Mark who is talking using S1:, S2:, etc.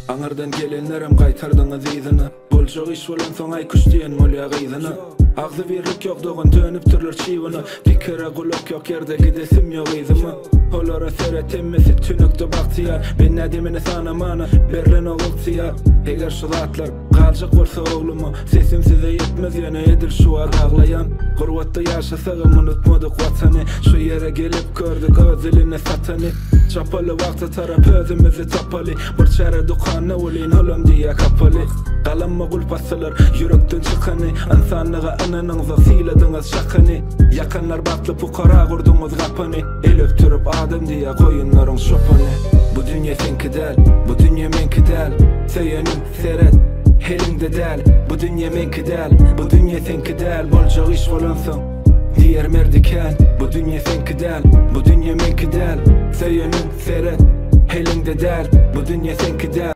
S1: Aňyrdan gelenlerem gaýtardyňyz yzyna. Boljak iş bolansoň aý küş diýen bolýa gyzyna. Agzybirlik ýok dogan dönüpdirler çybyna. Pikire gulak ýok ýerde gidesim ýok yzyma. Olara seret hemmesi tünekde bagtyýar. Men nädemini sanamana berlenok ygtyýar. Eger şu zatlar galjak bolsa ogluma. Sesim size ýetmez ýöne edil şu wagt aglaýan. Gurbatda ýaşasagam unutmadyk watany. Şu ýere gelip gördük öz dilini satany. Çapaly wagta tarap özümizi tapaly. Bir çäre dükanda welin olam diýýä kapaly. Galamma gulp asylar ýürekden çykany. Ynsanlyga ynanyňza syladyňyz çakyny. Ýakanlar bagtly pukara gurduňyz gapyny. El öpdürip adam diýýä goýunlaryň çopany. Bu dünýe seňki däl, bu dünýe meňki däl. Söýeniň, seret, eliňde däl. Bu dünýe meňki däl, bu dünýe seňki däl. Boljak iş bolansoň, diýer merdi kän. Bu dünýe seňki däl, bu dünýe meňki däl. Söýeniň, seret, eliňde däl. Bu dünýe seňki däl.